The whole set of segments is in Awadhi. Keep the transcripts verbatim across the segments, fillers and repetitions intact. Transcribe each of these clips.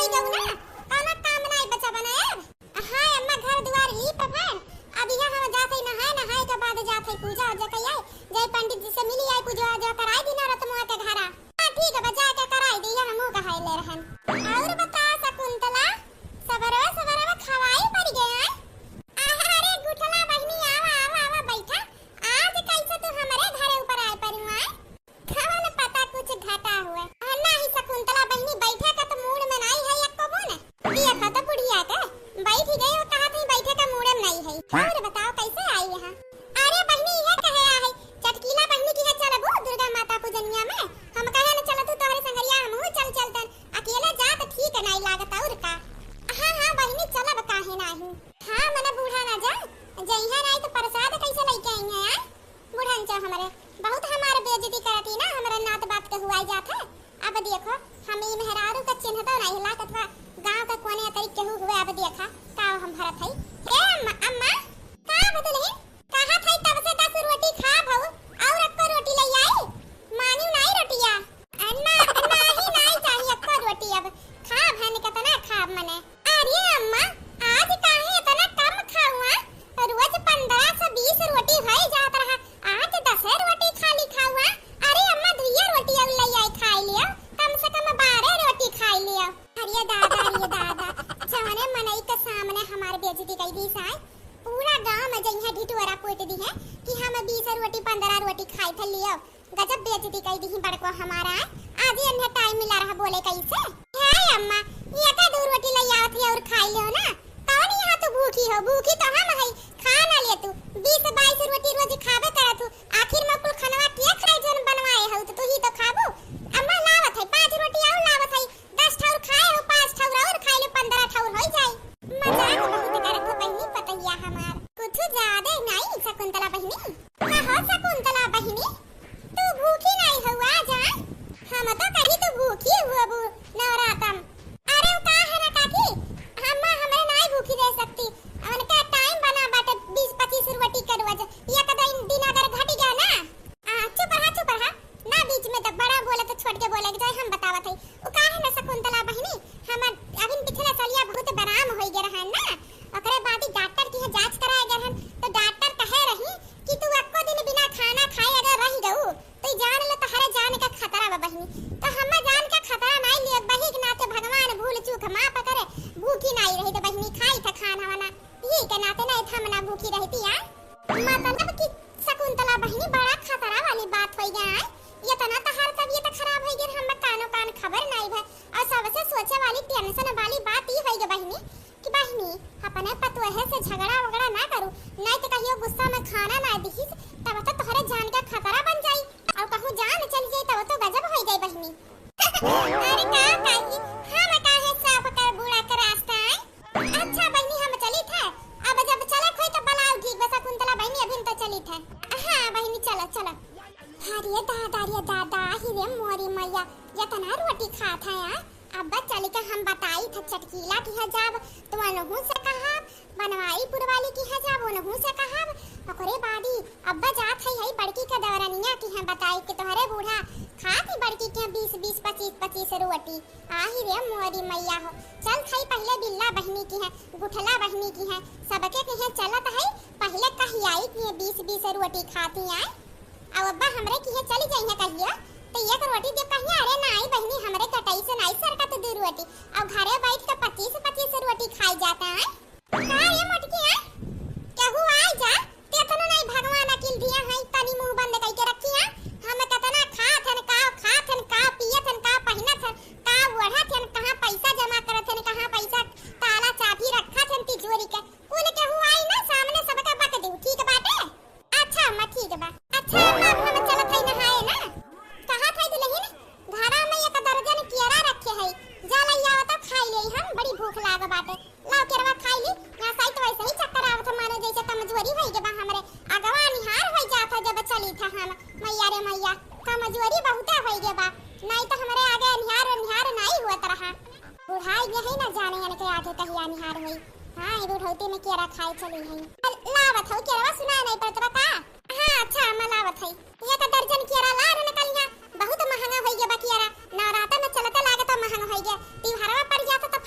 ठीक है ना, कौनो काम नाई बचा बनाए अब। हाँ अम्मा, घर दुआर लीप फेर, अब यहाँ हम जात हई नहाए, नहाए के बाद जात हई पूजा उजा कई आई, जाई पंडित जी से मिली आई, पूजा उजा कराई दी नौरतमुआ के घरा। हाँ ठीक है, जाके कराई दी, हमहू कहाई ले रहन। और बता शकुंतला, सबरवा सबरवा खवाई पड़ गए हैं। अरे गुठला बहिनी, आवा, आवा, आवा, बैठा। आज कैसे तू हमरे घरे ऊपर आए पड़ी आए? कवन पता कुछ घटा हुए। आ, नाही शकुंतला बहिनी, बैठे का तो मूड में नाही है एको बून। देखा तो बुढ़िया के, बैठ ही गई और कहा थी बैठे का मूड में नाही है। और बताओ कैसे आई यहाँ? अरे बहिनी, ये कहे आ है, चटकीला बहिनी की है, चलबू दुर्गा माता पूजनिया में? हम कहे न चल तू तोहरे संगरिया, हमहू चल चलतन। अकेले जा तो ठीक नाही लागत और का। हाँ, हाँ बहिनी, चलब काहे नाही। हाँ, मने बूढ़ा ना जा, जइहे नाही तो प्रसाद कैसे लेके आई है यार? बुढ़न चो हमरे, बहुत हमार बेइज्जती करत ही ना, हमरे नात बात के हुआई जात है। अब देखो, हम ई मेहरारू के चिन्हतो नाही, लागत बा गाँव के कोने अतरी केहू हुए। अब देखा, का हम भरत हई। ए अम्मा, अम्मा, का बतलही? कहा थई तब से दस रोटी खा भऊ, और अक्को रोटी ले आई? मानी नाही रोटिया? अन्ना, नाही, नाही चाहिए अक्को रोटी अब। खाब हन, कितना खाब मने। अरे अम्मा, आज काहे इतना कम खाउआ? रोज पन्द्रह से बीस रोटी होई जात रहा, आज दसे रोटी खाली खाउआ। अरे अम्मा, दुइये रोटी और ले आई खाई लियो, कम से कम बारह रोटी खाई लियो। अरे दादा, अरे दादा, जवने मनई के सामने हमार बेइज्जती कई दी साय, पूरा गांव में जइहे ढिटोरा पीट दी है कि हम बीस रोटी पन्द्रह रोटी खाई थे लियो। गजब बेइज्जती कई दीही बड़को हमारा। आज ही अन्हे टाइम मिला रहा बोले कैसे। हे अम्मा, ये का दो रोटी ले आवत है और खाई लियो ना। कौन यहाँ तू भूखी हो? भूखी तो हम हई, खा ना ले तू। बीस बाईस रोटी रोज खाबे करत हूँ, आखिर में कुल खनवा के खाए जोन बनवाए हो तो तू ही तो खाबू। अम्मा लावत है पाँच रोटी और लावत है, दस ठौर खाए हो, पाँच ठौर और खाए ले, पन्द्रह ठौर होई जाई। मजाक बहुत करत हो बहिनी पतैया हमार, कुछ ज्यादा नहीं शकुंतला बहिनी। कहो शकुंतला बहिनी, तू भूखी नाई हउआ जा? हम तो कही तू भूखी हुआ बू नवरातम। अरे उ का है ना काकी, हम हमरे नाई भूखी रह सकती। उनका टाइम बना बाटे बीस पच्चीस रोटी के रोज। एक दिन, दिन अगर घट गया ना। आ, चुप रहा, चुप रहा। ना बीच में तब बड़ा बोले तो छोट के बोले के जाए, हम बतावत हई। उ का है ना शकुंतला बहिनी, हम अभी पिछले सलिया बहुत बराम होई गए रहन ना। ओकरे बाद ही डॉक्टर की यहाँ जांच कराए गए रहन, तो डॉक्टर कहे रही कि तू एको दिन बिना खाना खाए अगर रह गऊ, तो ई जान ले तोहरे जान का खतरा बा बहिनी। तो हम जान का खतरा नाई लिए, बही के नाते भगवान भूल चूक माफ करे, भूखी नाई रही तो बहिनी खाई था खाना वाना, यही के नाते नहीं था हम ना भूखी रहती यार। मतलब कि शकुंतला बहिनी बड़ा खतरा वाली बात होई गया है। इतना तहार तबीयत खराब होई गई, हम कानो कान खबर नाई भा। और सबसे सोचे वाली टेंशन वाली बात ई होई गई बहिनी कि बहिनी, अपने पतोहे से झगड़ा वगड़ा ना करू, नहीं तो कहियो गुस्सा में खाना ना दिहिस, तब तो तोहरे जान का खतरा बन जाई। और कहूँ जान चल जाई तब तो गजब होई जाई बहिनी। अरे का काकी, हम काहे साफ कर बूढ़ा के रास्ता आए? अच्छा बहिनी, हम चली थे, अब जब चले खोई तो बुलाओ, ठीक बा शकुंतला बहिनी, अभी तो चली थे। हाँ बहिनी, चलो चलो। अरे दादा, अरे दादा, ही रे मोरी मैया, इतना रोटी खात है यार। अब चल के हम बताई थे चटकीला की है जाब, तो उनहू से कहा, बनवाई पुरवाली की है जाब, उनहू से कहा। ओकरे बादी अब जात है यही बड़की के दौरनिया की है बताई कि तोहरे बूढ़ा खात ही बड़की के बीस बीस पच्चीस पच्चीस रोटी। आही रे मोरी मैया हो, चल खाई पहले बिल्ला बहिनी की है, गुठला बहिनी की है, सबके कहे चलत है, पहले कही आई कि बीस बीस रोटी खाती आए। अब अब्बा हमरे किहे चली जाइहे कहियो, तो एक रोटी दे कहिए, अरे नाई बहिनी, हमरे कटाई से नाई सरकत दू रोटी। अब घरे बैठ के पच्चीस पच्चीस रोटी खाई जाता है। का ये मोटकी है? केहू आए जा, ते तनो नाई भगवान अकिल दिया है, तनी मुंह बंद कई के रखी है। हम कतना खात हन, का खात हन, का पियत हन, का पहिनत हन, का ओढ़त हन, कहाँ पैसा जमा करत हन, कहाँ पैसा ताला चाबी रखत हन तिजोरी के, कुल केहू आई ना सामने सबका बक देऊ, ठीक बाटे? अच्छा अम्मा, ठीक बा। अच्छा अम्मा, अब हम चलत हई नहाए ना। कहा था दुल्हन, घरा में एक दर्जन केरा रखे हई, जा लइया तो खाई ले, हम बड़ी भूख लाग बाटे। लाओ केरवा खाई ली। यहाँ साइत वैसे ही चक्कर आवत है, मानो जैसे कमजोरी होई गे बा हमरे। अगवा निहार होई जात है जब चली था हम। मैया रे मैया, कमजोरी बहुते होई गे बा, नहीं तो हमरे आगे निहार निहार नहीं हुआ तरह। बुढ़ाई यही ना जाने इनके आगे कहिया निहार होई। हाँ, ई बुढ़ौती में केरा खाए चली है। लावत हऊ केरवा, सुनाए नहीं पड़त बा का? हाँ, अच्छा, हम लावत हई। एक दर्जन केरा ला रे निकलिया, बहुत महंगा होई गे बा केरा। नवराता में चलते लागत महंगा होई गे। तिवहारवा पड़ जात तो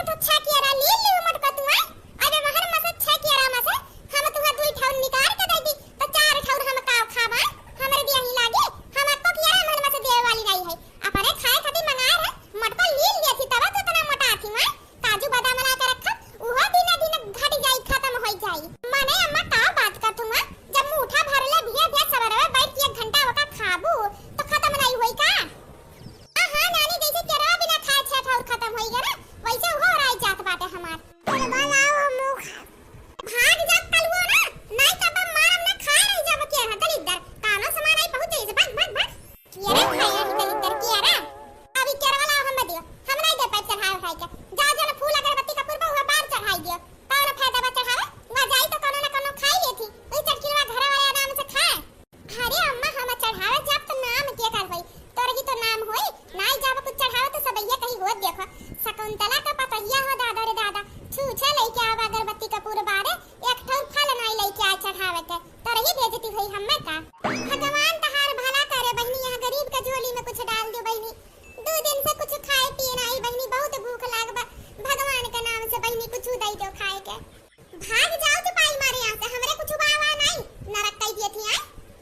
तो छह कियारा ले लियो मटका तू, आय? अबे महर में से छह कियारा में से हम तुहा दुई ठौर निकाल के दे दी, तो चार ठौर हम का खाबा? हमरे दिया ही लागी, हम एको कियारा महर में से देवे वाली नहीं है। अपने खाए खातिर मंगाए रहे, मटका ले लिया थी, तब तो इतना मोटा थी, आय? काजू बादाम ला के रखब, उहो दिने दिन घट जाई, खत्म होई जाई। मने अम्मा का बात करत हुआ, जब मुठा भर ले भिया भिया सबरवे बैठ के एक घंटा ओका खाबू, तो खत्म नहीं होई का? हाँ, हाँ, नानी, जैसे केरवा बिना खाए छह ठौर खत्म होई गया ना, वैसे उहो ओराई जात बाटे हमार। केरवा लाओ, हम मुँह खा- भाग जा कलुआ ना, नाई तब मारम ना, खाए रह जाब केरवा, दलिद्दर। कानो सामान आई पहुँच जाई, भाग, भाग, भाग। केरा खाए रही दलिद्दर, केरा। अभी केरवा लाओ, हम दियो, हम नाई दे पाइब चढ़ावे खाए के। जा, जा ना, फूल अगरबत्ती कपूर बा, हुआ बार चढ़ाई दियो। कौन फायदा बा चढ़ावे? वहाँ जाई तो कौनो ना कौनो खाई लेथी, वही चटकिलवा घर वाले आराम से खाए। अरे अम्मा, हम चढ़ावे जाब तो नाम के कर होई? तोर ही तो नाम होई, नाई जाब कुछ चढ़ावे तो सब ये कही होत देखो, शकुंतला का पतहिया हो दादा रे दादा, छूछे लेके आवा अगरबत्ती कपूर बारे, एक ठौर फल नाई लेके आए चढ़ावे के, तोर ही बेइज्जती होई हम्मे का? भगवान तहार भला करे बहिनी, यहाँ गरीब के झोली में कुछ डाल दियो बहिनी, दो दिन से कुछ खाए पिए नाई बहिनी, बहुत भूख लाग बा, भगवान के नाम से बहिनी कुछ दे दो खाए के। भाग जाओ चुपाई मारे यहाँ से, हमरे कुछ बावा नाई, नरक कई दिए थी आए।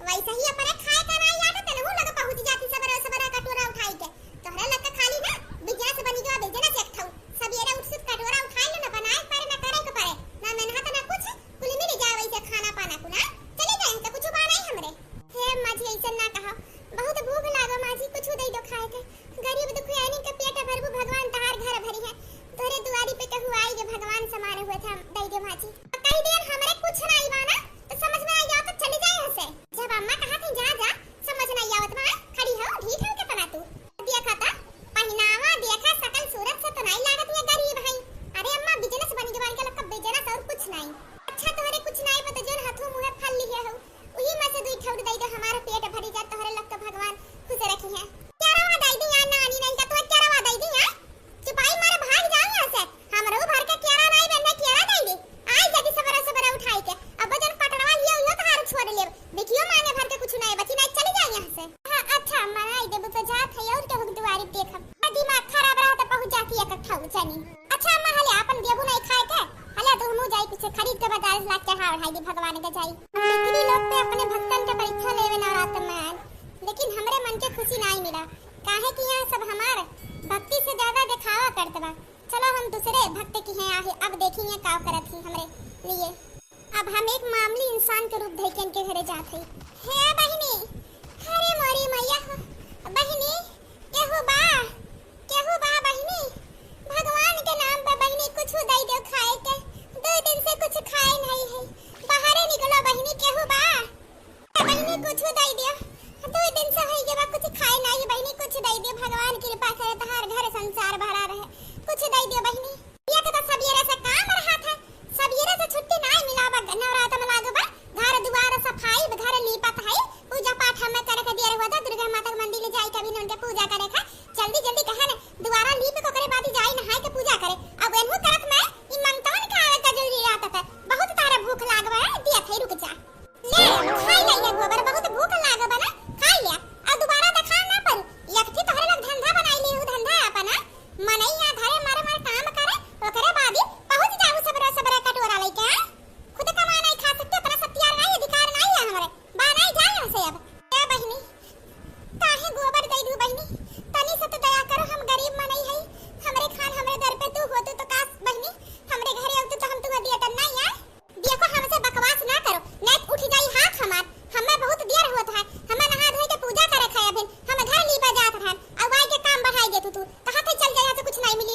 वैसे ही अपने खाए का नाई आटा, तेनहु लग पहुँच जाती सबरे सबरे कटोरा उठाई के। तोहरे लग के खाली ना business बनी गवा, business एक ठऊ। सबेरे उठ सुत कटोरा उठाई ले, ना बनाए के परे, ना करे के परे, ना मेहनत, ना कुछ, कुल मिल जाए वैसे खाना पाना कुना। चले जाए इनका कुछ बा नाई हमरे। हे अम्मा जी, ऐसे ना कहा, बहुत भूख लागा माँ जी, कुछ दे दो खाए के। गरीब दुखियानी के पेट भरबू, भगवान तहार घर भरी है। तोहरे दुआरी पे केहू आई जे भगवान समान हुए था, दई दे माँ जी। कही दे हमरे कुछ नाई बा ना, तो समझ में आई जाओ तो चली जाए यहाँ से। जब अम्मा कहा थी जा जा, समझ नाई आवत बा, खड़ी हो, ढीठ हो कितना तू। देखा था, पहनावा देखा, शकल सूरत से तो नाई लागत ये गरीब है। अरे अम्मा, business बनी गवा, इनके लोग का business और कुछ नाई। अच्छा, तोहरे कुछ नाई बा तो जोन हाथों मुँहे फल लिए हो, उही में से दुई ठौर दई दे, हमार पेट भरी जा, तोहरे लग तो भगवान खुश रखी है। केरवा दई दी यार, नानी नहीं का तो केरवा दई दी यार। चुपाई मारे भाग जाओ यहाँ से। हमरो भर के केरा नाई बने, केरा दई दी। आई जल्दी सबरा सबरा उठाई के। अब जन पटरवा लियो, यो तहार छोड़ लेब। देखियो माने भर के कुछ नाई बची, नाई चली जाए यहाँ से। हाँ, अच्छा, अम्मा नाई देबू तो जात है और केहू के दुआरी देखब। दिमाग खराब रहा तो पहुँच जाती है कट्ठा उचनी। अच्छा अम्मा, हले आपन देबू नाई खाए के, हले तो हमू जाई कुछ खरीद के बाजार से ला चढ़ा ओढ़ाई दी भगवान के जाई। भिखारी लोग पे अपने भक्तन के परीक्षा लेवे नवरात्र में आयल, लेकिन हमरे मन के खुशी नाई मिला, काहे कि यहाँ सब हमार भक्ति से ज्यादा दिखावा करत बा। चलो हम दूसरे भक्त की हैं आहे, अब देखेंगे का करत ही हमरे लिए। अब हम एक मामूली इंसान के रूप धइ के इनके घरे जात हई। हे बहिनी, अरे मोरी मैया हो, बहिनी, केहू बा, केहू बा बहिनी? भगवान के नाम पे बहिनी कुछ दे दो खाए के, दो दिन से कुछ खाए नहीं है, बाहरे निकलो बहिनी, केहू बा? बहिनी कुछ दे दो, दो दिन से है ये बा कुछ खाए नहीं बहिनी, कुछ दे दो, भगवान कृपा करे तहार घर संसार भरा रहे, कुछ दे दो बहिनी। ये तो सबेरे से काम रहा था, सबेरे से छुट्टी नाई मिला बा, नवरात्र में लागो बा, घर दुआर सफाई, घर लीपत है, पूजा पाठ हमें करे के देर होता, दुर्गा माता के मंदिर ले जाई के अभी उनके पूजा करे का, जल्दी जल्दी कहे न, दुआरा लीप के ओकरे बाद ही जाई नहाए के पूजा करे। अब एनहु करत में ई मंगतवन के आवे का जरूरी रहत है, बहुत तारा भूख लागबा है, दिया थे, रुक जा। ले, खाई ले ये गोबर, बहुत भूख लाग बा ना, खाई ले। और दोबारा देखा ना पर, एक ठे तोहरे लोग धंधा बनाई ली, उ धंधा अपना, मनई यहाँ घरे मारे मारे काम करे, ओकरे बाद ही पहुँच जाऊ सबरे सबरे कटोरा लेके, हाँ? खुद कमा नहीं खा सकते, अपना सत्यार नहीं, अधिकार नहीं है हमरे, बा नहीं जाए यहाँ से अब। ए बहिनी, काहे गोबर दे दू बहिनी, तनी से तो दया करो, हम गरीब मनई हई, हमरे खान हमरे दर पे तू होतू तो काश बहिनी, हमरे घरे होतू तो हम तुम्हें दिया तन नहीं यार। देखो, हमसे बकवास ना करो, नहीं तो उठ जाई हाथ हमार। हमें बहुत देर होत है, हमें नहा धोए के पूजा करे खाए अभिन, हम घर लीपे जात रहन, अब आई के काम बढ़ाई देतू तू। कहा थे चल जाए, यहाँ से कुछ नहीं मिली।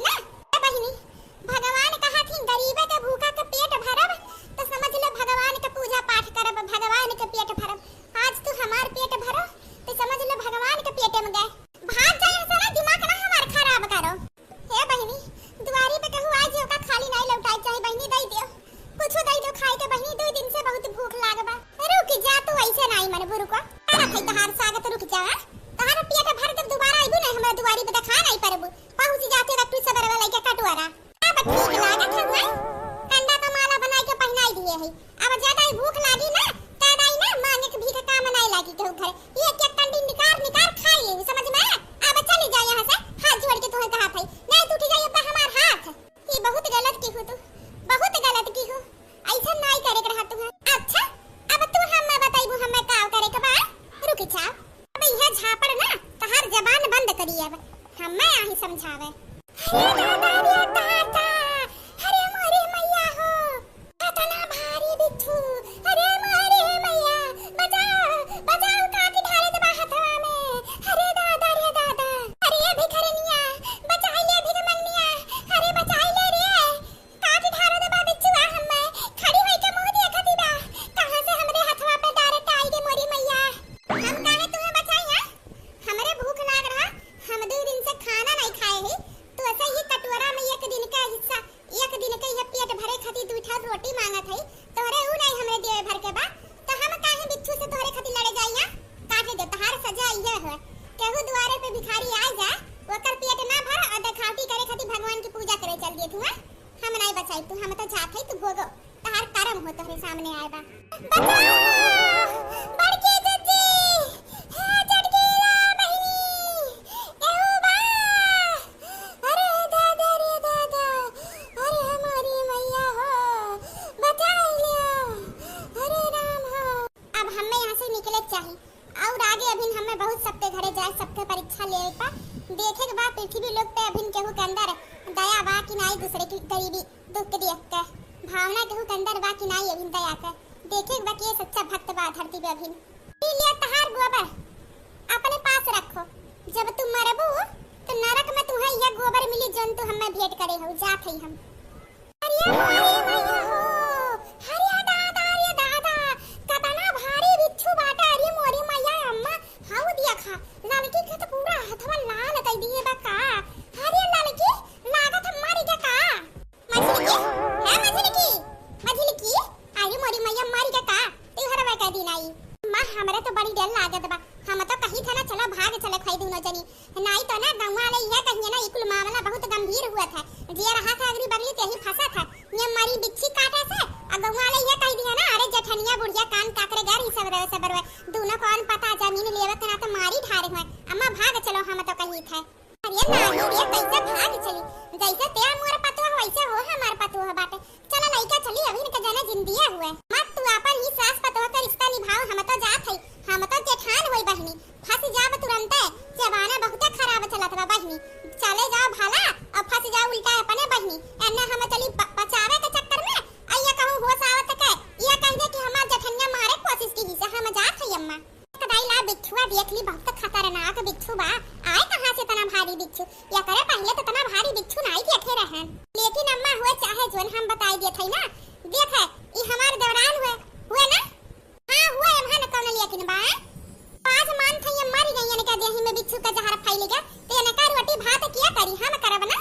अरे दादा रे दादा, अरे मोरी मैया हो, कतना भारी बिच्छू, अरे मोरी मैया, बचाओ, बचाओ, काटी ढारे देबा हथवा में, अरे दादा रे दादा, अरे ये भिखरनिया, बचाई ले भिखमंगनिया, अरे बचाई ले रे, काटी ढारे देबा बिच्छुआ हम्मे, खड़ी होई के मुँह देखती बा, कहाँ से हमरे हथवा पे direct आई गे मोरी मैया, हम काहे तुहे बचाई, हाँ? हमरे भूख लाग रहा, हम दू दिन से खाना नहीं खाए ही, तो ऐसे ही कटोरा में एक दिन का हिस्सा, एक दिन के ये पेट भरे खातिर दू ठा रोटी मांगत है, तोहरे ऊ नहीं हमरे देवे भर के बा, तो हम काहे बिच्छू से तोहरे खातिर लड़े जाइया? काटे दे, तहार सजा इहे है, केहू दुआरे पे भिखारी आ जा, ओकर पेट ना भर और देखावटी करे खातिर भगवान की पूजा करे चल दिए तू, हाँ? हम नहीं बचाई तू, हम तो जात है, तू भोगो, तहार करम हो तोहरे सामने आए बा। बचाओ! बड़की जिज्जी! हे चटकीला बहिनी! केहू बा? अरे दादा रे दादा! अरे हमारी मैया हो! बचाई लियो! अरे राम हो! अब हमें यहाँ से निकले के चाही। और आगे अभिन हमें बहुत सबके घरे जाए, सबके परीक्षा लेवे पा। देखे के बा पृथ्वी लोक पे अभिन केहू के अंदर दया बा कि नाई, दूसरे की गरीबी दुख देख के, भावना केहू के अंदर बा कि नाई अभिन दया के, देखे के बा कि ये सच्चा भक्त बा धरती पे अभिन। पी लिया तहार गोबर, अपने पास रखो, जब तू मरबू तो नरक में तुम्हें यह गोबर मिली जौन तू हमें भेंट करे हो। जात है हम। अरे मोरी मैया हो, अरे दादा, अरे दादा, कतना भारी बिच्छू बाटे, अरे मोरी मैया अम्मा, हाउ दिया खा, ललकी के तो पूरा हथवा लाल कई दिए बा का, अरे ललकी, लागत मर गया का? मझिलकी, हे मझिलकी, मझिलकी, अरे मोरी मैया मर गया का? तिहरवा का दिन आई। माँ, हमरे तो बड़ी डर लागत बा। हम तो कही था ना, चला भाग चले खाई दोनों जनी। नाई तो ना गौवा वाले इहे कहिए ना, ई कुल मामला बहुत गंभीर हुआ था। जे रहा था अगली बगली ते ही फंसा था। ये मरी बिच्छी काटे से, आ गौवा वाले इहे कह दिया ना, अरे जेठनिया बुढ़िया कान काकरे गर, ई सब रहे, सब रहे। दोनों कौन पता जमीन लेवे के ना तो मारी ढारे हुए। अम्मा भाग चलो, हम तो कही था। अरे नानी रे, कैसे भाग चली? जैसे ते मोर पतोह वैसे हो हमार पतोह बाटे। चला लइका चली, अभी इनके जने जिंदिया हुए। मत तू आपन ही सास पतोह का रिश्ता निभाओ, हम तो जात हई, हम तो जेठान होई बहिनी। फंस जाब तुरंते, जमाना बहुते खराब चलत बा बहिनी। चले जाओ भला और फंस जाओ उल्टा अपने बहिनी। एन्ने हम चली ब-, बचावे के चक्कर में, अइया कहूँ होश आवत के, ये कह दे कि हमार जेठनिया मारे कोशिश की से हम जात हई अम्मा। दाई ला बिच्छुआ देख ली, बहुत खतरनाक बिच्छू बा। आए कहाँ से इतना भारी बिच्छू? एकरे पहले तो इतना भारी बिच्छू नाई देखे रहन। लेकिन अम्मा हुए चाहे जोन हम बताई देत हई ना, देख है, ई हमार देवरान हुए, हुए ना? हाँ हुए, एम्हन कौन लेकिन बा? आज मान थई मर गई, इनका देही में बिच्छू का जहर फैल गया, तो इनका रोटी भात किया करी, हम करब ना?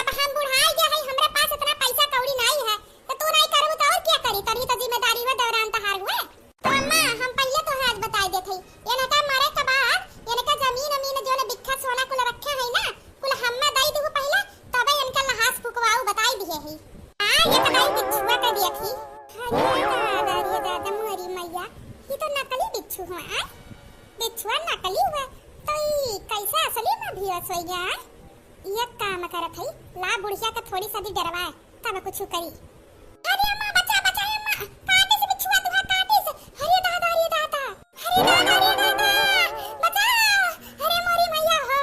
अब हम बुढ़ाई गया है, हमरे पास इतना पैसा कौड़ी नाई है, तो तू नाई करबू तो और क्या करी? तोरी तो जिम्मेदारी हुए देवरान तहार हुए। तो अम्मा, हम पहिले तोहे आज बताई देत हई, इनका मरे के बाद इनका जमीन अमीन जोन बिक्खा सोना कुल रखे हई ना, कुल हम्मे दई दिहु पहिले, तबे इनका लहास फुकवाऊ बताई दिहे हई। आ, ये तो नाई बिच्छुआ का देखी। अरे दादा, अरे दादा, मोरी मैया, ये तो नकली बिच्छू हुआ, आ? बिच्छुआ नकली हुआ, तो ई कैसे असली में भी असोई गया, आ? ये काम करत हई, ला बुढ़िया का थोड़ी सा भी डरवाए। तब कुछ करी। अरे अम्मा, बचा, बचा, ए अम्मा, काटे से बिच्छुआ तुहा, काटे से। अरे दादा, अरे दादा, अरे दादा, अरे दादा, बचा, अरे मोरी मैया हो,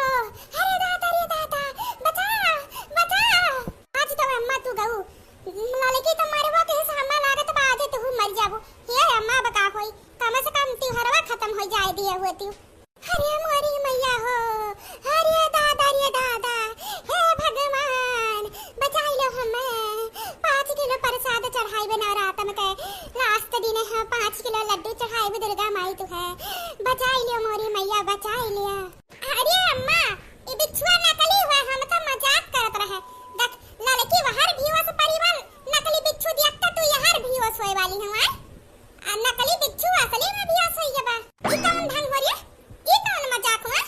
अरे दादा, अरे दादा, बचा, बचा। आज तो अम्मा तू गऊ, ललकी तो मरबो के से हम्मा लागत बा, आज तू मर जाबो। हे अम्मा, बका होई, कम से कम तिहरवा खत्म हो जाए दिए हुए तू। अरे मोरी मैया हो, अरे दादा रे दादा, हे भगवान, बचाई लो हमें। पाँच किलो प्रसाद चढ़ाई बे नवरातन के, last दिन है, पाँच किलो लड्डू चढ़ाई बे दुर्गा माई तू है, बचाई लियो मोरी मैया, बचाई लिया। अरे अम्मा, ई बिच्छुआ नकली हुआ, हम तो मजाक करत रहे। देख, ललकी वहर भी वस परिवार नकली बिच्छू दिया, तो तू यहर भी वस होए वाली हूँ, आय? आ नकली बिच्छू असली में भी असोई बा। ई कौन ढंग हो रे? ई कौन मजाक हुआ?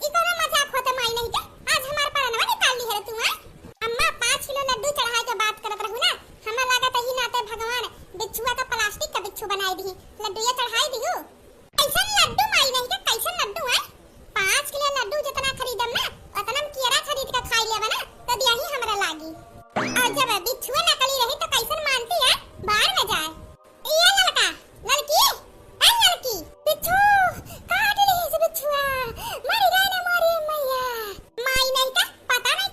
ई कौन मजाक होते माई नहीं के? आज हमार परनवा निकाल ली है रे तू, हैं? अम्मा, पाँच किलो लड्डू चढ़ाए के बात करत रहू ना, हमें लागत ही नाते भगवान बिच्छुआ का plastic का बिच्छू बनाई दी, लड्डू ये चढ़ाई दिहू। कैसन लड्डू माई नहीं के, कैसन लड्डू है? पाँच किलो लड्डू जितना खरीदम ना, उतना में केरा खरीद के खाई लेबा ना, तो दिया ही हमरा लागी। और जब बिच्छुआ नकली रही तो कैसन मानती है? बाहर में जाए। ए ललका, ललकी, ए ललकी, बिच्छू, काट ली से बिच्छुआ, मर गए ना मोरी मैया। माई नहीं का, पता नहीं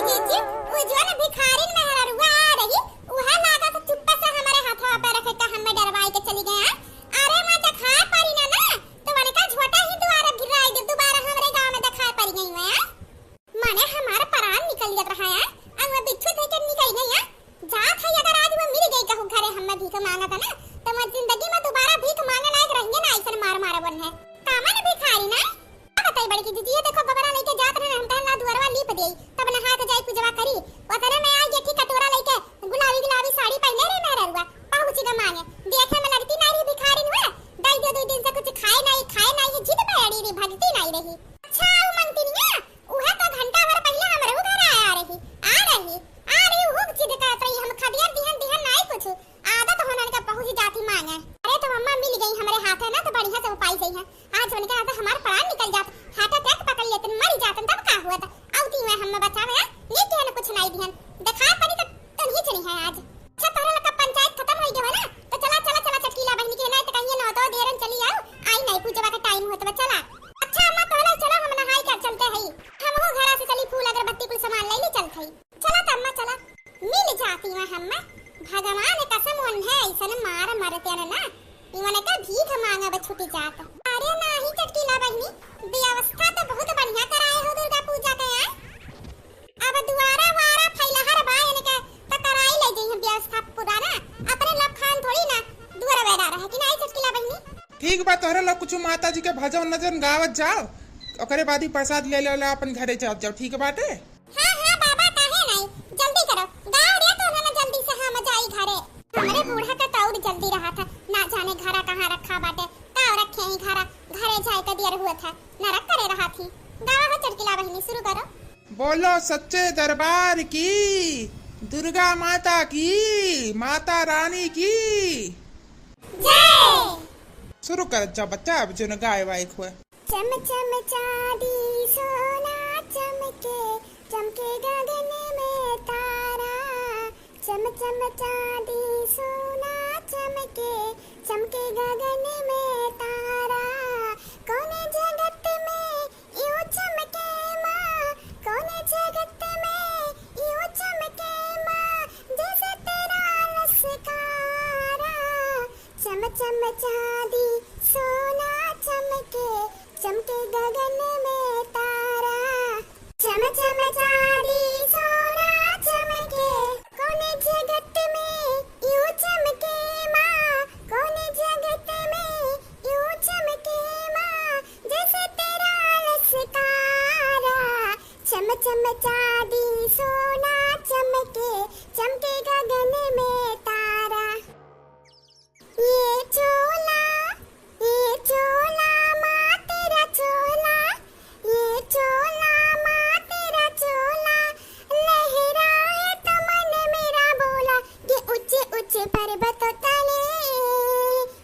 जीजी, उ जौन भिखारिन मेहररुआ आ रही, उहे लागा से चुप्पे से हमरे हथवा पे रखे के हम्मे डरवाई के चली गए हैं। अरे माँ, देखाए पड़ी ना ना, तो वनका झोटा ही दुआरा गिराई दे, दोबारा हमरे गाँव में देखाए पड़ी गई हैं। माने हमार परान निकल जात रहा है, अब वो बिच्छू थे के निकल गई है। जात है अगर आज वो मिल गई कहूँ घरे हम्मे भीख मांगत है ना, तो मैं जिंदगी में दोबारा भीख मांगे लायक रहिए ना, ऐसन मार मारबन है। कामन भिखारी ना। का बताई बड़की जीजी, ये देखो गोबरा लेके जात रहे, हम कहला दुअरवा लीप देई, तब नहा के जाई पूजवा करी। ओतने में आई देखी कटोरा लेके, गुलाबी गुलाबी साड़ी पहने रही मेहररुआ, पहुँची ग मांगे। देखे में लगती नहीं रही भिखारिन हुआ, दई दे दुई दिन से कुछ खाए नहीं, खाए नहीं, जिद पे अड़ी रही, भगती नहीं रही। अच्छा, उ मंगतिनिया, उहे तो घंटा भर पहिले हमरे घर आया रही, आ रही, आ रही, उहुक जिद करत रही, हम खदिया दिहन, दिहन नाई कुछ। आदत होनन का पहुँच जाती मांगे। अरे तो अम्मा मिल गई हमरे हाथ है ना, तो बढ़िया से उपाय सही है। आज उनके हाथ हमार प्राण निकल जात, heart attack पकड़ लेतन, मरी जातन, तब का हुआ था? अउती हुए हम्मे बचावे, ये केहन कुछ नाई दिहन। देखा पड़ी तो, तो नहीं चली है आज। अच्छा, तोहरा लोग का पंचायत खत्म हो गया ना, तो चला, चला, चला, चटकीला बहनी के ना, तो कहिए नौ दो देरन चली आओ, आई नहीं पूजवा का टाइम होत बा, चला। अच्छा अम्मा, तोहरा चलो, हम नहाई के चलते हई, हमहू घरा से चली, फूल अगरबत्ती कुल सामान ले ली, चलत हई। चला त अम्मा, चला, मिल जाती मैं हम्मे, भगवान कसम उन्हें ऐसन मार मरते न ना, इवन का भीख मांगा बा छुटी जात। अरे नाही चटकीला बहनी, व्यवस्था तो बहुत बढ़िया कराए हो दुर्गा पूजा के, आए। अब दुआरा वारा फैलहर बा, इनके त कराई ले जइहन व्यवस्था पूरा ना। अपने लोग खान थोड़ी ना दुआरा बैठा रहे कि नाही चटकीला बहिनी। ठीक बा, तोहरे लोग कुछ माता जी के भजन नजन गावत जाओ, ओकरे बाद ही प्रसाद ले ले अपन घरे जात जाओ, ठीक बाटे? हाँ, हाँ बाबा, काहे नाही, जल्दी करो, गाओ रे तो ना जल्दी से हम जाई घरे। हमरे बूढ़ा का तो और जल्दी रहा था, ना जाने घरा कहाँ रखा बाटे, का रखे ही घरा, घरे जाए के देर हुआ था, नरक करे रहा थी। गावा हो चटकीला बहिनी, शुरू करो। बोलो सच्चे दरबार की, दुर्गा माता की, माता रानी की। जय। शुरू कर जा बच्चा, अब जो न गाए वाए हुए। चम चम चांदी सोना चमके, चमके गगन में तारा। चम चम चांदी सोना चमके, चमके गगन में तारा। कौन जगत में यूं चमके माँ, कौन जगत में यूं चमके माँ, जैसे तेरा ललकारा। चम चम चांदी सोना चमके, चमके गगन में तारा। चम चम चांदी सोना चमके, कौन जगत में यूं चमके माँ, कौन जगत में यूं चमके माँ, जैसे तेरा ललकारा। चम चम चांदी सोना चमके, चमके गगन में तारा। ये चोला, ये चोला माँ तेरा चोला, ये चोला माँ तेरा चोला, लहराए तो मन मेरा भोला, कि ऊंचे ऊंचे पर्वतों तले,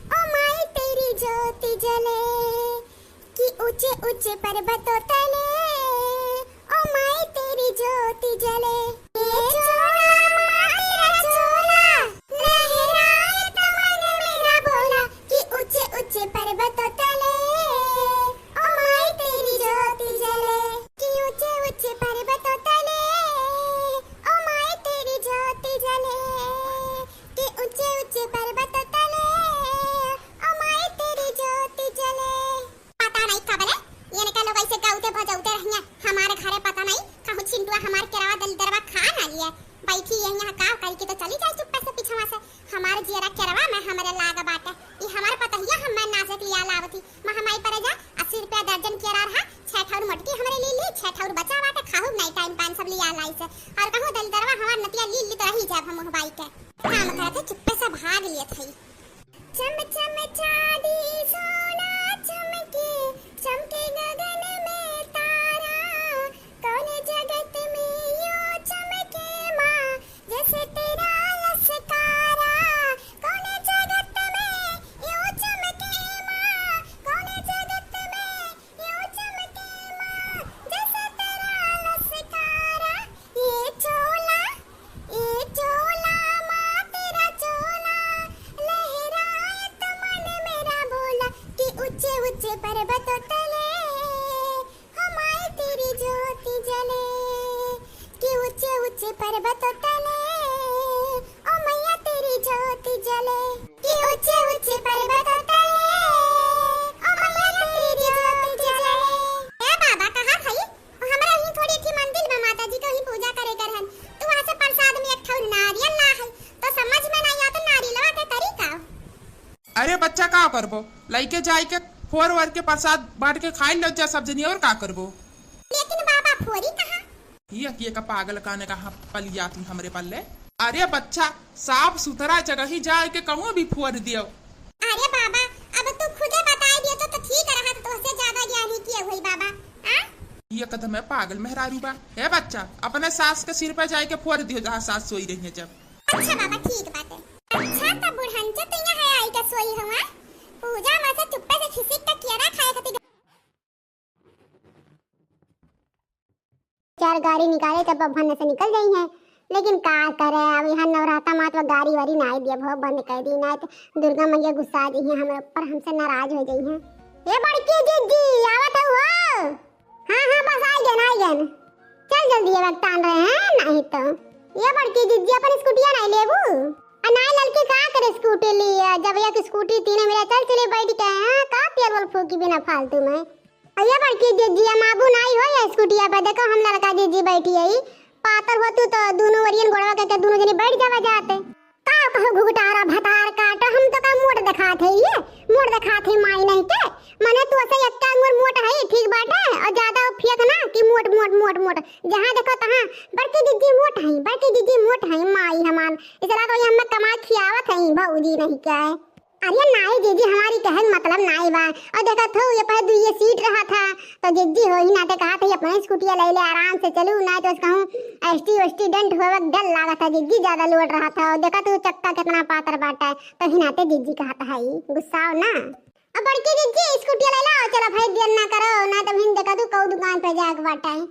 ओ माई तेरी ज्योति जले, कि ऊंचे ऊंचे पर्वतों तले, ओ माई तेरी ज्योति जले। ये चोला माँ तेरा चोला, लहराए तो मन मेरा भोला, कि ऊंचे ऊंचे पर्वतों तले, ओ माई तेरी ज्योति जले, कि ऊंचे ऊंचे पर्वतों तले, ओ माई तेरी ज्योति जले, कि ऊंचे ऊंचे पर्वतों तले, ओ माई तेरी ज्योति जले। पता नहीं कब ले इनका लोग ऐसे गाउते भजौते रहिया। हमारे घरे पता नहीं कहूँ छिंटुआ हमार केरवा दलिदरवा खा ना लिए। बैठी ये यहाँ का करी के तो चली जाए चुप्पे से पीछवा से। हमारे जियरा केरवा में हमरे लाग बाटे। ई हमार पतहिया हमें नाचे के लिए लावती। महमाई परे जा, अस्सी रुपया दर्जन केरा रहा, छह ठौर मोटकी हमरे लिए ली, छह ठौर बचा बाटे, खाहू नहीं टाइम पान सब लिया लाई से। और कहूँ दलिदरवा हमार नतिया ली ली तो रही जाब हम मोहबाई के। काम करत है चुप्पे से भाग लिए थई। चम चम चांदी सोना चमके, चमके गगन में तारा। कौन जगत में यूं चमके माँ, जैसे तेरा ललकारा। कौन जगत में यूं चमके माँ, कौन जगत में यूं चमके माँ, जैसे तेरा ललकारा। ये चोला, ये चोला माँ तेरा चोला, लहराए तो मन मेरा भोला, कि ऊंचे ऊंचे पर्वतों तले, पर्वत तले, ओ मैया तेरी ज्योत जले। कि ऊंचे ऊंचे पर्वत तले, ओ मैया तेरी ज्योत जले। ए बाबा, कहाँ हई? ओ हमरा यहीं थोड़ी थी मंदिर में माता जी के वहीं पूजा करे कर हन। तू वहाँ से प्रसाद में एक ठो नारियल ला है, तो समझ में नहीं आता नारियलवा के करी का? अरे बच्चा, का करबो? लइके जाइके फोर वर के प्रसाद बांट के खाइ लो जा सब जनी, और का करबो? लेकिन बाबा, फोरी कहाँ? ये, ये का पागल काने कहाँ पलियाती हमरे पल्ले? अरे बच्चा, साफ सुथरा जगह ही जाइके कहूँ भी फोर दियो। अरे बाबा, अब तू खुदे बताइ दियो तो, तो ठीक रहा, तो तोहसे ज्यादा ज्ञानी के होई बाबा, आ? ये कदम है पागल मेहरारू बा। हे बच्चा, अपने सास के सिर पे जाइके फोर दियो, जहाँ सास सोई रही है जब। अच्छा बाबा, ठीक बाटे। अच्छा, त बुढ़ंचो तू यहाँ है आई के सोई हुआ? पूजा में से चुप्पे से खिसिक के केरा खाए खातिर चार गाड़ी निकाले तब बभन से निकल जाई हैं। लेकिन का करे, अब यहाँ नवराता मात गाड़ी वाड़ी नाई दिया, बहुत बंद कर दी, नाई तो दुर्गा मैया गुस्सा आ जाई हैं हमरे ऊपर, हमसे नाराज हो जाई हैं। ए बड़की जिज्जी, आवत हऊ हो? हाँ, हाँ, बस आइ गन, आइ गन। चल जल्दी, ये वक्त तान रहे हैं, नहीं तो। ये बड़की जिज्जी, अपन स्कूटिया नहीं लेबू? आ नहीं ललकी, का करे स्कूटी लिए, जब एक स्कूटी तीनों मिला, चल चले बैठ के, हाँ, का तेल वल फूकी बिना फालतू में। आ ये बड़की जिज्जी, हम आबू नहीं हो ये स्कूटिया पे, देखो हम ललका जिज्जी बैठी है, पातर हो तू तो दोनों वरियन गोड़वा के, के दोनों जनी बैठ जावा जाते। का कहो घुघटारा भतार काट, हम तो का मोट देखात है ये, मोट देखात है माई नहीं के, मने तू ऐसे एक्का अंगुर मोट है, ठीक बाटे, और ज्यादा फेंक ना कि मोट, मोट, मोट, मोट, जहाँ देखो तहाँ बड़की जिज्जी मोट है, बड़की जिज्जी मोट है, माई हमार, इस रात वही हमें कमा खियावत है भौजी नहीं क्या है। अरे नाई जिज्जी, हमारी कहे के मतलब नाई बा, और देखत हो ये पहले दुइये सीट रहा था, तो जिज्जी हो ही नाते कहा था, "ये अपने स्कूटिया ले ले, आराम से चलू, ना तो कहूँ एसटी वेस्टी डेंट होवे के डर लागत है।" जिज्जी ज्यादा लोड रहा था, और देखा तू चक्का कितना पातर बाटा है, तो ही नाते जिज्जी कहा था, "ई गुस्साओ ना।" अब बड़की जिज्जी स्कूटिया ले लो, चलो भाई देर ना करो, ना तो हिन देखा तू कऊ दुकान पे जाके बाटा है।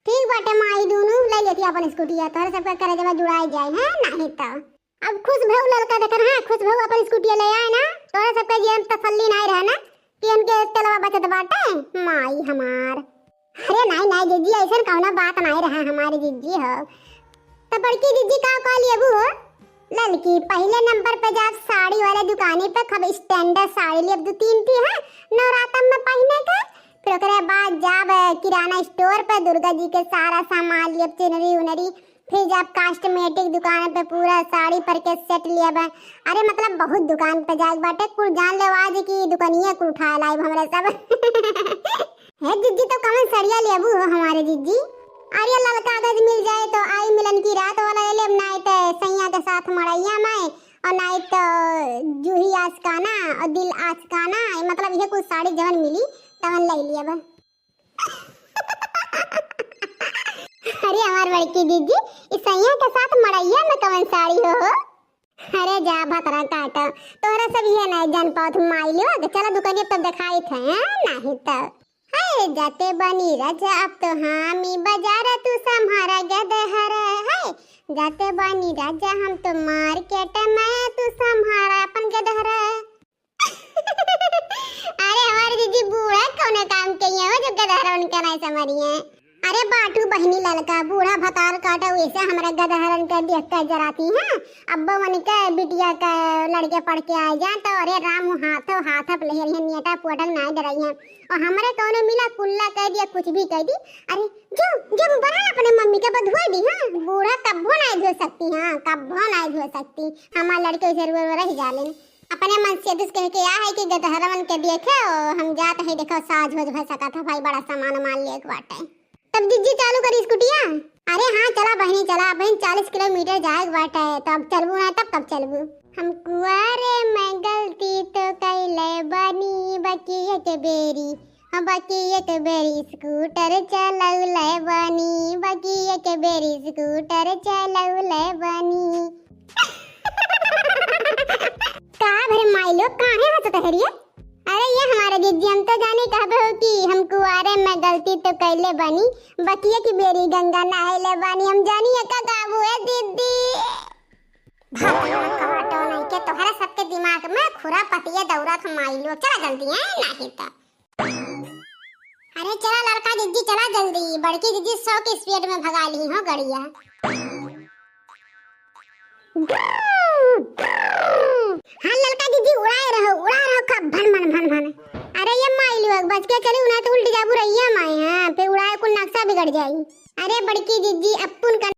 ठीक बाटे माई, दोनों ले लेती अपन स्कूटिया, तोहरे सबका करे जब जुड़ाई जाए, हैं? नहीं तो। अब खुश भऊ ललका देखन, हाँ, खुश भऊ अपन स्कूटी ले आए ना, तोहरे सबके जीवन तसल्ली नाई रहे ना कि इनके तेलवा बचत बाटे, माई हमार। अरे नाई, नाई जिज्जी, ऐसन कौनो बात नाई रहा हमारे जिज्जी हो। तो बड़की जिज्जी का, का लेबू हो? ललकी, पहले नंबर पे जाब साड़ी वाले दुकानी पे, खूब स्टैंडर्ड साड़ी लेब दो तीन ठी, हाँ, नवरातम में पहने के। फिर ओकरे बाद जाब किराना स्टोर पे, दुर्गा जी के सारा सामान लेब, चुनरी उनरी, फिर जाब कॉस्मेटिक दुकान पे पूरा साड़ी पर के सेट लिया बा। अरे मतलब बहुत दुकान पे जाए के बाटे, कुल जान लेवा आज की दुकानिया कुल उठा लाइब हमरे सब। हे जिज्जी, तो कवन सड़िया लेबू हो हमारे जिज्जी? अरे ललका गज मिल जाए तो आई मिलन की रात वाला ले लेब, नाइट सैया के साथ मड़ैया में, और नाइट जूही आशिकाना और दिल आशिकाना, मतलब ये कुछ साड़ी जवन मिली तवन ले लिया बा। अरे हमार बड़की जिज्जी, ई सैया के साथ मड़ैया में कवन साड़ी हो, हो? अरे जा भतरा काट, तोहरा सब ये नहीं जान पावत माई लोग। चला दुकानिया तब देखाई थे, हैं? नहीं तो। हे जाते बनी राजा अब तो हामी बाजार तू सम्हारा गदहर है। जाते बनी राजा हम तो मार्केट में तू सम्हारा अपन गदहर। अरे हमारे दीदी बूढ़ा कौने काम के हैं, वो जो गदहर उनके नहीं समझिए। अरे बाटू बहिनी ललका, बूढ़ा भतार काटे, वैसे हमरा गदहरन के देख के जराती हैं। अब्बा मन के बिटिया के लड़के पढ़ के आ जाए तो अरे राम हाथो हाथ पे लेहर हैं, नेटा पोटक नाई डराई हैं। और हमरे कौनो मिला कुल्ला कह दिया, कुछ भी कह दी, अरे जो, जो बड़ा अपने मम्मी के बधुआ दी, हाँ, बूढ़ा कब्बो नाई धो सकती, हाँ, कब्बो नाई धो सकती। हमार लड़के जरूर रह जालेन। अपने मन से दुस कह के आ है कि गदहरवन के देखे, ओ, हम जात है, देखो साझ हो सकत है भाई, बड़ा सामान वामान लेके बाटे। तब जिज्जी चालू करी स्कूटिया। अरे हाँ, चला बहिनी, चला बहिन, चालीस किलोमीटर जाए के बाटे, तो अब चलबू ना, तब कब चलबू? हम कुआरे में गलती तो कैले बानी, बाकी एक बेरी, हाँ, बाकी एक बेरी स्कूटर चलौले बानी, बाकी एक बेरी स्कूटर चलौले बानी। का भरे माई लोग, काहे हंसत है रे? अरे ये हमारे जिज्जी, हम तो जाने कहबे हो कि हम कुआरे में गलती तो कैले बानी, बकिया की बेरी गंगा नहैले बानी, हम जानी है का गाबू है दीदी। भगवान का ऑटो नहीं के तोहरा सबके दिमाग में खुरा पतिया दौरा था माई लोग, चला जल्दी है नहीं तो। अरे चला लड़का जिज्जी चला जल्दी, बड़की जिज्जी सौ की स्पीड में भगा ली हो गड़िया। हाँ ललका जिज्जी, उड़ाए रहो, उड़ाए रहो खूब भन भन भन भन। अरे ये माई लोग, बच के चली, उन्हें तो उल्टी जाबू रही है माई, हाँ, फिर उड़ाए कुल नक्शा बिगड़ जाई। अरे बड़की जिज्जी, अपुन का